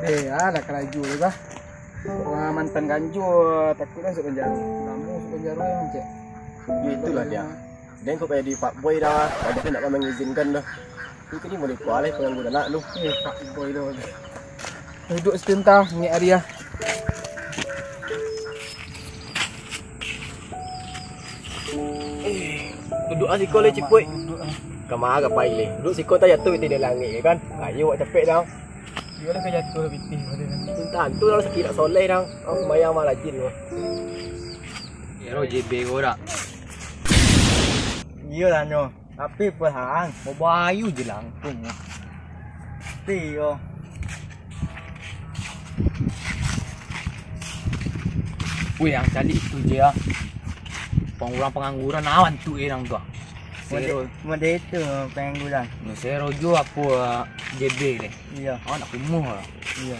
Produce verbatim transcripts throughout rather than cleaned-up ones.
Eh, alah karajo tu kah? Wah, mantan ganjo, takuiklah masuk panjaro. Lamo masuk panjaro yo, cek. Yo, itulah dia. Den kok kayak di fuckboy dah, banyak tu nak mangizinkan dah. Itu ni boleh kualai pengangguran nak lu. Eh, fuckboy tu. Duduk sebentar, ngek hari ah. Eh, duduk ah siko leh, Cipuik. Duduk ah. Kama ka pai leh. Duduk siko tak jatuh di langit kan. Ayo, awak capek dah. Iyo lah ka jatuh lah pitih pada kan. Tantu lah sakik nak soleh dah. Ang sembayang mah rajin tu. Ero J B ko dak? Iyo lah nyo. Tapi perasaan babayu je langkung. Ti yo. Weh, ang caliak tu je ah. Pang-, urang pangangguran awan tu eh, urang tu ah. Sero. Mode, mode itu pangangguran. Sero jo apo, ah, J B deh. Iyo. Awak nak kumuh lah. Iyo.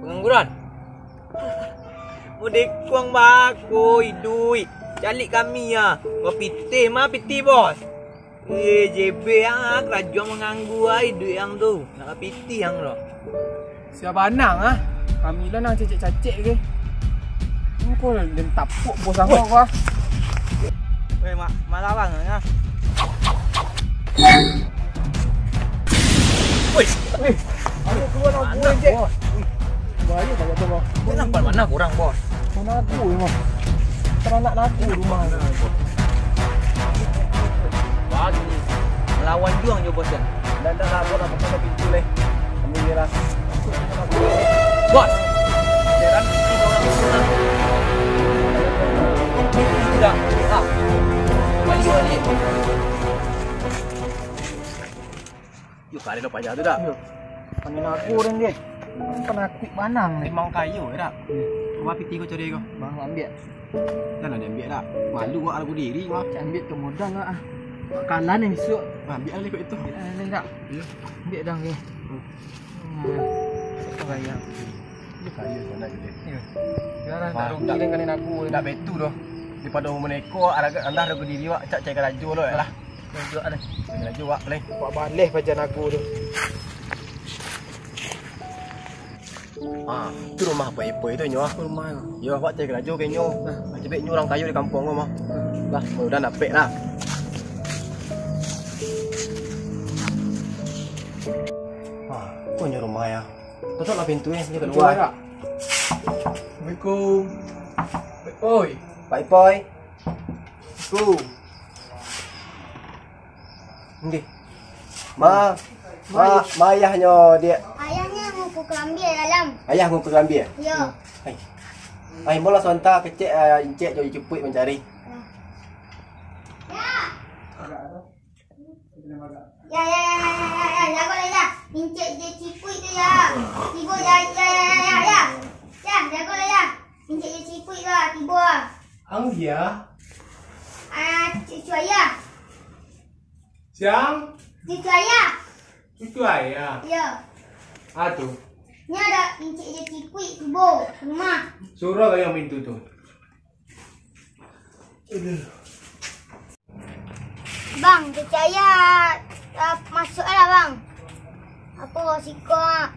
Pangangguran. Mode kuang bako iduik. Caliak kami ah. Bapitih mah pitih, bos. Eh, J B ah, karajo manganggu ah iduik ang tu. Nak bapitih ang tu. Sia banang ah. Kami lah nang cacek-cacek ke. Engko lah den tapuak bos ang ko ah. Weh, ma-, malarang ah. Woi. Eh, ayo keluar lah, bos. Bahaya banyak tu, bos. Kau nampak mana kurang, bos? Mana aku, memang. Taranak aku rumah ni. Bagus. Melawan juang jo, bos, kan? Dah, dah lah, bos, dah buka pintu leh. Kami ni lah. Bos! Jalan pintu orang tu lah. Sudah. Ah. Balik, balik. Yuk, kali lo payah tu dah. Iyo. Panin aku den, deh. Panakuik banang ni. Emang kayo, dak? Iyo. Rumah pitih ko cari ko. Bang, ambiak. Dah lah diambiak dak? Malu awak lagu diri mah. Cak ambiak tu modal lah ah. Kalah ni bisuak. Ambiak lah ikut itu. Ambiak lah, dak? Iyo. Ambiak dah, okey. Hmm. Hmm. Apa gaya? Iyo, kayo sangat je. Iyo. Biarlah, tak rugi den kanin aku. Dak betu doh. Daripada umur neko, andah lagu diri awak, cak cari karajo lo lah. Lanjut lah. Lanjut, wak, leh. Wak baleh pajan aku tu. Ah, tu rumah Pak Ipoi tu nyo ah. Rumah tu. Yo, wak cari karajo ka inyo. Nah. Cebek nyo urang kayo di kampuang ko mah. Lah, mudah dapek lah. Ah, ko nyo rumah yo. Tutup lah pintu eh, nyo kalua. Assalamualaikum. Oi. Pak Ipoi. Assalamualaikum. Nggih. Ma, ma, ma ayahnyo, Diak? Ayahnyo ngukur kalambia dalam. Ayah ngukur kalambia? Iyo. Ai. Ai, molah sabanta kecek, ah, incek jo cipuik mancari. Ya. Ya, ya, ya, ya, ya, ya, jago lah, ya. Incek jo cipuik tu, ya. Tibo, ya, ya, ya, ya, ya, ya. Ya, jago lah, ya. Incek jo cipuik lah, tibo lah. Ang dia? Ah, cucu ayah. Siang? Cucu ayah. Cucu ayah? Iyo. Ah, tu. Ni ado incek jo cipuik tibo rumah. Suruah ka yang pintu tu. Bang, cucu ayah, ah, masuak lah, Bang. Apo siko, ah,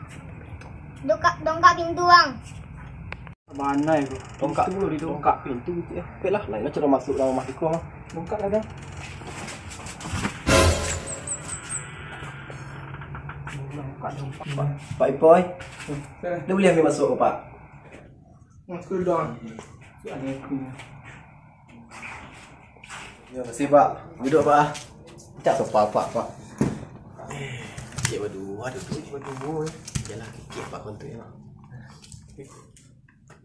dongkak, dongkak pintu, Bang. Bana itu. Dongkak, pintu dulu, didongkak pintu gitu ya. Oke lah, lain lah cara masuk dalam rumah iko mah. Dongkak lah dah. Dongkak, dongkak. Pak, Pak Ipoi. Hmm. Dia boleh ambil masuk ke, Pak? Masuk dulu, Bang. Assalamualaikum. Yo, makasih, Pak. Duduk, Pak, ah. Cak sopa, Pak, Pak. Eh, cik badua duduk. Cik badua, eh. Yalah, kikik, Pak, kontak, Pak.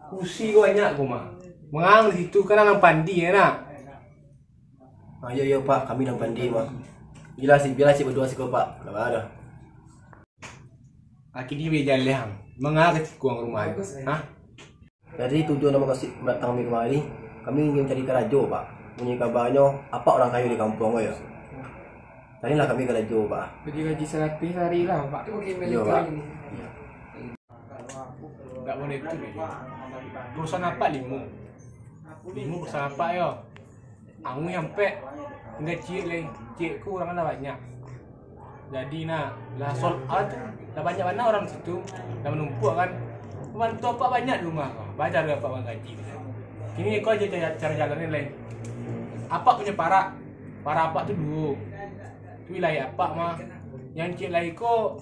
Kursi ko banyak ko mah. Mangang di situ kan, ang pandi, ya, nak? Ah, yo, yo, Pak, kami nan pandi, mah. Bialah si, bialah cik badua siko, Pak. Lah, dah. Kini bia jaleh ang. Manga ka siko ang rumah tu? Ha? Jadi tujuan dan maksud datang kami kamari, kami ingin cari karajo, Pak. Punyo kabanyo, apak urang kayo di kampuang ko, yo. Carilah kami karajo, Pak. Gaji, gaji saratuih sahari lah, Pak. Yo, Pak. Yo. Dak boleh tu, yo. Perusahaan apak limo. Limo perusahaan apak, yo. Angui ampek, tingga ciek lai. Ciek ko urang lah banyak. Jadi nah, lah sold out, lah banyak bana urang situ, lah manumpuak kan. Bantu apak banyak di rumah ko. Baa caro apak manggaji. Kini ko aja cara, cara jalan ni lai. Apak punyo parak. Parak apak tu duo. Tu wilayah apak mah. Yang ciek lai ko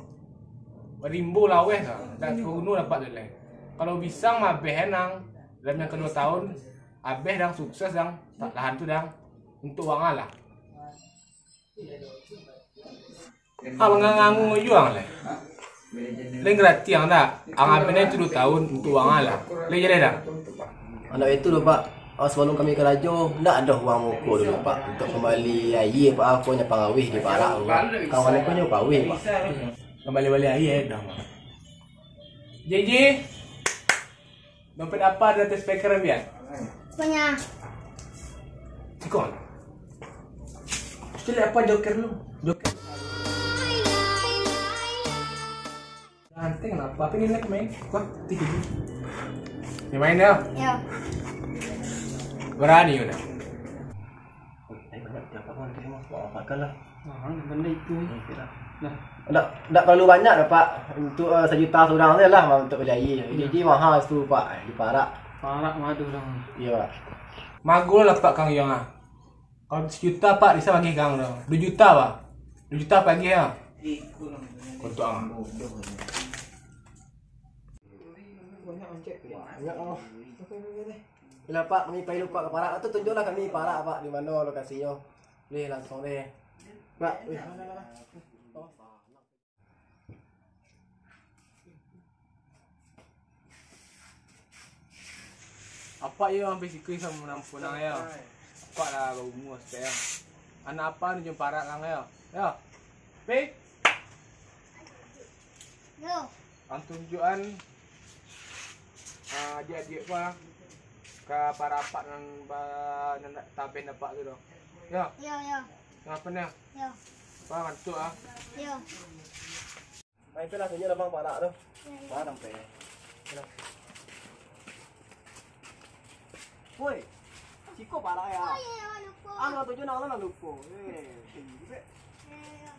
rimbo laweh lah. Dak saguno apak tu lai. Kalau bisa mah abeh nang dalam yang kaduo tahun, abeh dang sukses dang, lahan tu dang, untuk uang lah. Abang ngangu juang lai. Lain gratis ang dak? Ang abih itu duo tahun untuk uang lah. Lain jaleh dak? Anak itu tu, Pak. Ah, sabalum kami karajo, ndak ado uang muko dulu, Pak. Untuk pambali aia, Pak, ko nyo pangawih di parak tu, Pak. Kawan ko nyo pawih, Pak. Pambali-bali aia dah, Pak. J J. Dompet apa di atas speaker, ambiak? Punya. Cikon. Cili apa joker lu? Joker. Ganteng lah, tapi ini main. Wah, tiga. Ni main dah. Ya. Berani udah. Eh, banyak siapa kan dia mah? Wah, makan lah. Nah, benda itu. Oke lah. Nah. Ndak, ndak terlalu banyak dah, Pak. Untuk, eh, sajuta surang sajo lah, untuk bali aia. Hmm. Jadi, mahal tu, Pak, di parak. Parak mah tu urang. Iya, Pak. Mago lah, Pak, kang Yong ah. Kalau sajuta, Pak, bisa bagi kang tu. Duo juta, Pak. Duo juta bagi ya. Kontok ah. Banyak, Pak, kami pai dulu, Pak, ka parak. Tu tunjuklah kami parak, Pak, di mano lokasinyo. Ni langsung ni. Pak, wih. Apak iyo ampai sikui samo manampuang ang yo. Apak lah baumua sakarang. Anak apak nunjuak parak ang yo. Yo. Pi. Yo. Ang tunjuakan, ah, adiak-adiak ko, ah, ka parak apak nan ba-, nan tabeh apak tu doh. Yo. Yo, yo. Nan apo nyo? Yo. Apak ngantuak, ah. Yo. Main pe lah, tunjuak abang parak tu. Yo, yo. Parak sampai. Woi, siko parak ya? Oh, iyo, iyo, lupo. Ah, nang tunjuak nang, nang lupo. Eh, ribet. Yo, yo.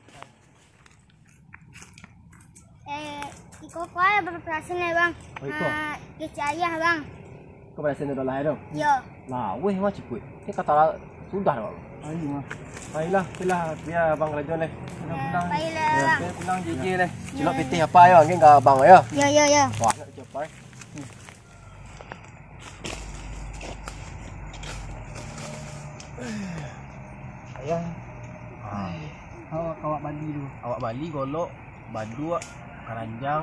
Eh, iko kau berperasaan ya, Bang? Oh, iko? Ah, kecek ayah, Bang. Kau berasaan udah lahir tu? Yo. Lah, weh, mah cepet. Ni kata sudah dah, Bang. Ayo, mah. Ayolah, ayolah, biar Bang karajo ni. Pulang, pulang. Baiklah, Bang. Pulang, J J ni. Cilok pitih apak yo, angin ka abang yo. Yo, yo, yo. Wah, nak cepat. Ayah. Ah. Awak, awak bali tu. Awak bali golok, baduak, karanjang.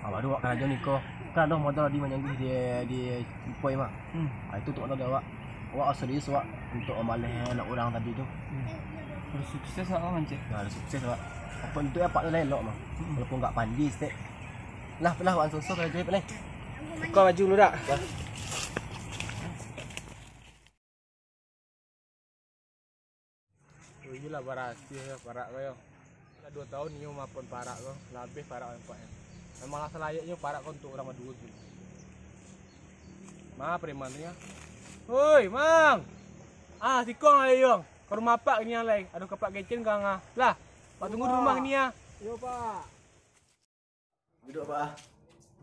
Ah, baduak, karanjang niko. Kan ado modal di manyangguih di, di Ipoi mah. Hmm. Ah, itu tu modal awak. Awak serius awak untuk mambaleh anak urang tadi tu. Hmm. Harus sukses awak manceh. Nah, harus sukses awak. Apa untuk apak tu lah elok mah. Hmm. Walaupun agak panji saketek. Lah, lah, awak susu kalau jadi, Pak, lai. Buka baju dulu dak? Lah. Oh, iyolah, barasiah yo parak ko yo. Lah duo taun inyo maapon parak ko, lah abih parak ampek nyo. Memang lah salayaknyo parak ko untuak urang baduo tu. Ma preman tu nyo? Hoi, Mang! Ah, siko ang lai, Yong. Ka rumah apak kini ang lai. Ado kapak kecen ka ang ah. Lah, apak tunggu di rumah kini ah. Yo, Pak. Duduak, Pak, ah.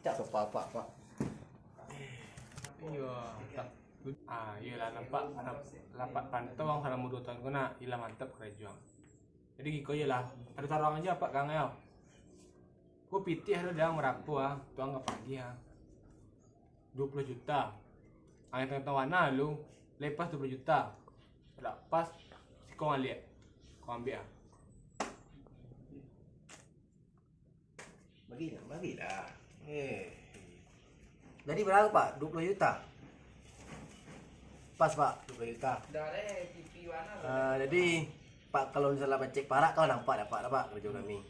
Cak sopa, Pak, Pak. Iyo, tak. Ah, iyolah, nampak, nampak lapak pantau ang salamo duo taun ko nak, iyolah mantap karajo ang. Jadi, giko iyolah, taruih tarang ajo apak ka ang yo. Ko pitih ado dang barapo ah, tu ang ka pagih ah. Duo puluah juta. Ang tangah-tangah wana lu, lepas duo puluah juta. Dak pas, siko ang aliak. Ko ambiak ah. Bagilah, bagilah. Eh. Jadi bara, Pak? Duo puluah juta? Pas, Pak, duo puluah juta. Eh, jadi, Pak, kalau misalnya pacik parak, kalau nampak dah, Pak, dah, Pak, karajo kami.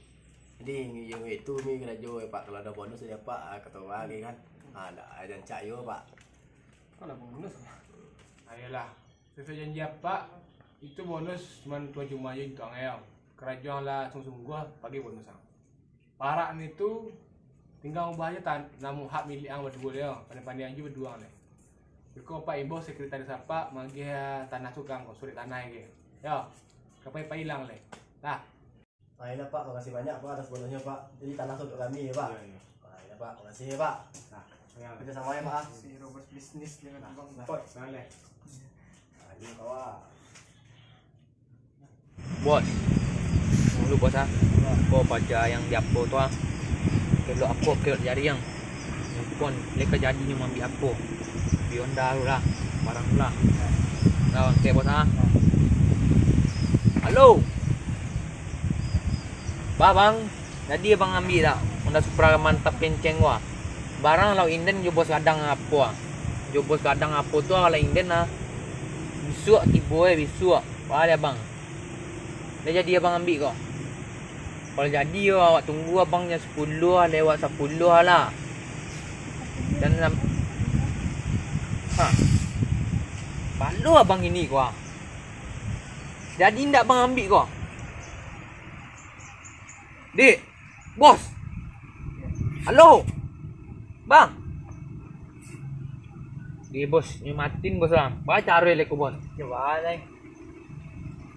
Jadi, yang itu mi karajo, Pak, kalau ado bonus dari Apak, ah, kato Apak lagi kan. Ah, ndak, ah, jan cak yo, Pak. Kok ado bonus? Ayolah, sasuai janji Apak, itu bonus cuman tujuah juta ajo untuak ang yo. Karajo ang lah sungguah-sungguah, pagih bonus ang. Parak nitu tingga ubah ajo tan-, namo hak milik ang baduo lai, pandai-pandai ang jo baduo ang lai. Iko Pak Ibo, sekretaris Apak, magiah tanah tu ka ang ko, surek tanah iko. Yo, ka Pak Ilang lai. Dah. Baiklah, Pak, makasih banyak, Pak, atas bonusnya, Pak. Jadi, tanah tu untuk kami, ya, Pak. Iya, iya. Baiklah, Pak, makasih, ya, Pak. Nah, iya. Kita sama, ya, Pak. Si Robert bisnis dengan Abang. Nah, Pak, boleh. Nah, ini, kawan. Bos, dulu bos ah, ko paja yang di apo tu ah, kelok apo, kelok jari ang. Pun, lai ka jadi nyo maambiak apo? Bionda tu lah, barang tu lah. Dah, oke bos ah. Halo. Bah, bang. Jadi abang ambiak dak Honda Supra mantap kenceng ko ah? Barang lah inden jo bos gadang apo ah. Jo bos gadang apo tu lah inden ah. Bisuak tibo eh, bisuak. Baa lai abang. Dah jadi abang ambiak ko? Kalau jadi yo, awak tunggu abang jam sapuluah lewat sapuluah lah. Dan lam-, ha. Balo abang ini ko ah. Jadi ndak abang ambiak ko? Dek, bos. Halo. Bang. Dek, bos, nyo matin, bos, ah. Baa caro lai ko, bos? Yo, baa lai.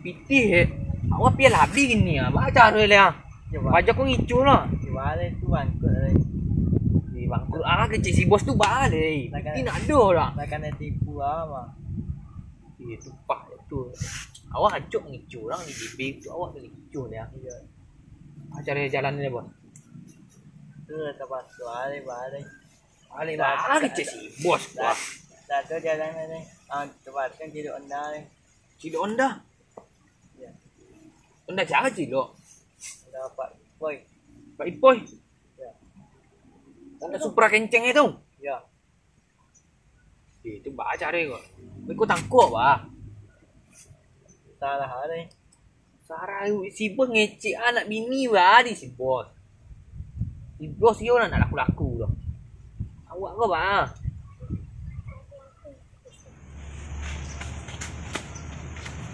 Pitih, eh. Awak piah labi kini, ah. Baa caro lai, ah. Yo, baa. Paja ko ngicuah lah. Yo, baa lai, tu bangkrut lai. Eh, bangkrut ah, kecek si bos tu baa lai. Pitih ndak ado lah. Lah kanai tipu ah, bang. Iyo, tu pah tu. Awak acok ngicuah urang di bibia tu, awak tu ngicuah dia. Iyo. Ah, cari jalan ni, bos. Tu lah terpaksa, alih balik. Alih balik, cek si bos, wah. Dah tu jalan ni. Ah, terpaksa jadi Honda ni. Jadi Honda? Ya. Honda siapa, Cilo? Honda Pak Ipoi. Pak Ipoi? Ya. Honda Supra kenceng itu? Ya. Eh, itu baa caro ko. Iko tangkuak, bah. Salah, ah, ni. Salah, si bos ngecek anak bini, bah, di si bos. Si bos iyo lah nak laku-laku tu. Awak ko, bah.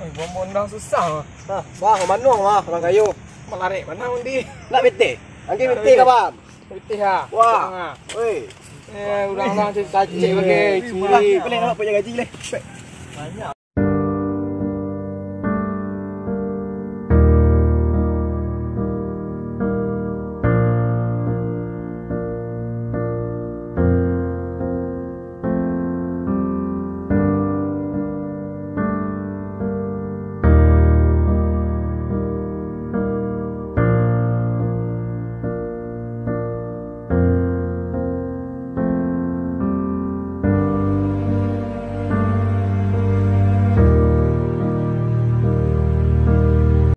Oi, buang-buang dah susah. Ha, bah, manuang, bah, urang kayo. Malarik, mana undi? Nak pitih? Angke pitih ka, bah. Pitih ah. Wah. Oi. Eh, urang-urang cacik bagai ciri. Boleh nampak punya gaji leh. Banyak.